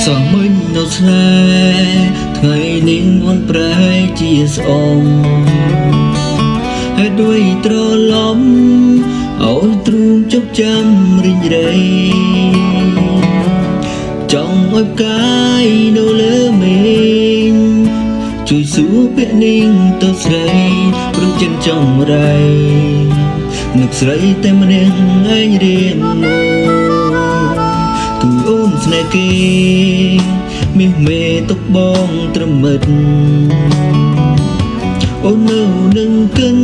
សោះមិញនៅស្នេហ៍ថ្ងៃនេះអូនប្រែជាស្អំហើយដូចត្រឡំឲ្យទ្រូងជប់ចាំរិញរៃចង់ឲ្យផ្កាយនៅលើមេឃជួយសួរពាក្យនាងទៅស្រីព្រោះចិនចង់រៃនឹកស្រីតែម្នាក់ឯងរៀងមក គឺអូនស្នេហ៍គេមាសមេទុកបងត្រឹមមិត្តអូននៅនឹងគិន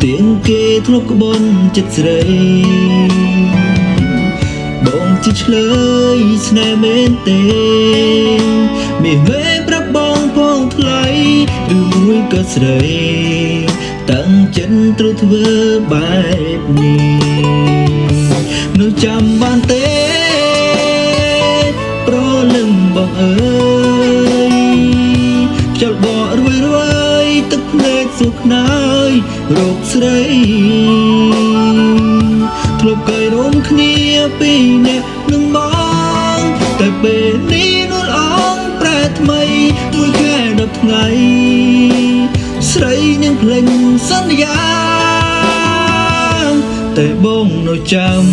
ទៀងគេធ្លាប់ក្បន់ចិត្តស្រីបងជាឆ្លើយស្នេហ៍មែនទេមាសមេប្រាប់បងផងថ្លៃឬមួយក៏ស្រីតាំងចិត្តត្រូវធ្វើបែបនេះនៅចាំបានទេ ប្រលឹងបងអើយខ្យល់បក់រួយរួយទឹកភ្នែកសួរខ្នើយរោគស្រីធ្លាប់កៃរួមគ្នាពីរនាក់នឹងបងតែពេលនេះនួលអងប្រែថ្មីមួយខែ10ថ្ងៃស្រីនឹងភ្លេចសន្យាតែបងនៅចាំ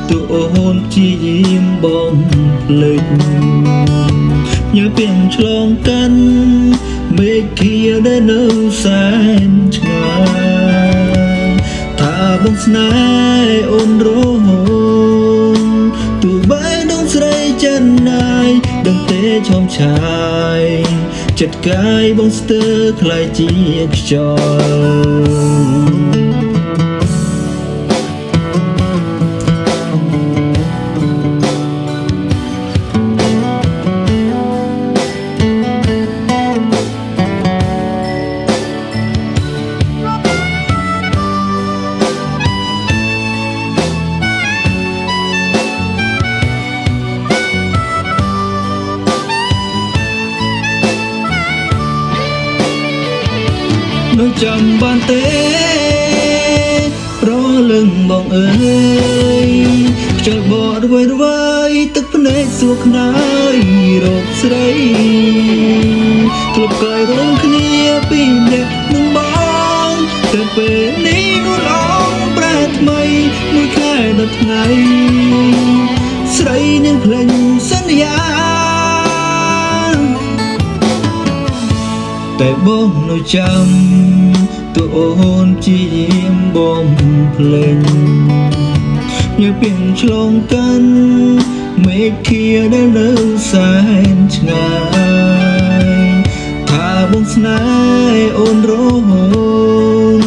ទូអូនព្យាយាមបងភ្លេចញើពីងឆ្លងកាន់មេឃធាដែលនៅសែនឆ្ងាយថាបងស្នេហ៍អូនរហូតទោះបីដងស្រីចិនណាយដឹងទេឆោមឆាយចិត្តកាយបងស្ទើរខ្លាយជាខ្យល់ នៅចាំបានទេប្រលឹងបងអើយខ្យល់បក់រវើយរវើយទឹកភ្នែកសួរខ្នើយរកស្រីធ្លាប់កយរួមគ្នាពីរនាក់នឹងបងតែពេលនេះនួនអងប្រែថ្មីមួយខែដល់ថ្ងៃស្រីនឹងភ្លេចសន្យា តែបងនៅចាំទូអូនព្យាយាមបំភ្លេចញើពីងឆ្លងកាន់មេឃធាដែលនៅសែនឆ្ងាយថាបងស្នេហ៍អូនរហូត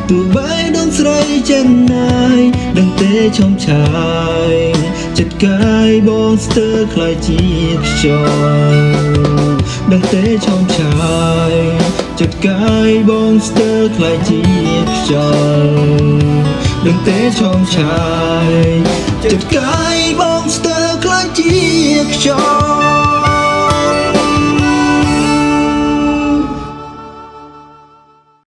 ទោះបីដងស្រីចិនណាយដឹងទេឆោមឆាយចិត្តកាយបងស្ទើរខ្លាយជាខ្យល់ដឹងទេឆោមឆាយចិត្តកាយបងស្ទើរខ្លាយជាខ្យល់ដឹងទេឆោមឆាយចិត្តកាយបងស្ទើរខ្លាយជាខ្យល់